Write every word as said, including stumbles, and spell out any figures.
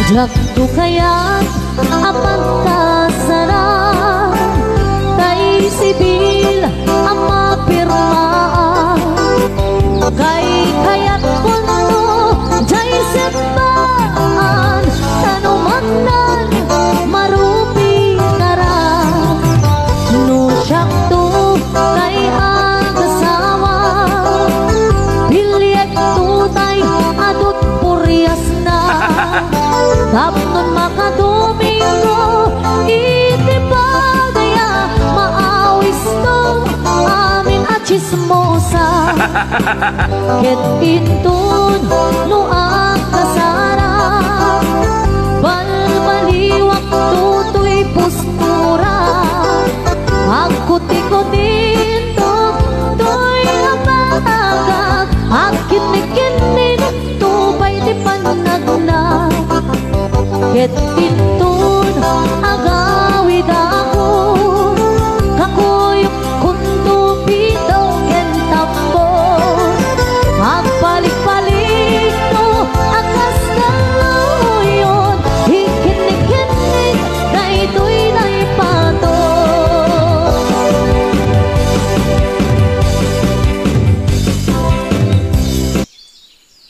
Diakto kayat a pagkasaran, tay sibil a mapirmaan. Kay kayatkonto jay simbaan, ta no matnan marupikara. No siakto tay agasawa, piliekto tay adut puriasna. Tapno makadomingo iti bagay a maawisto amin a chismosa. Ket inton no agkasara, balbaliwak toy postura. Agkutikutintog toy abagak, agkinnikinninto pay ti pannagna. Ket inton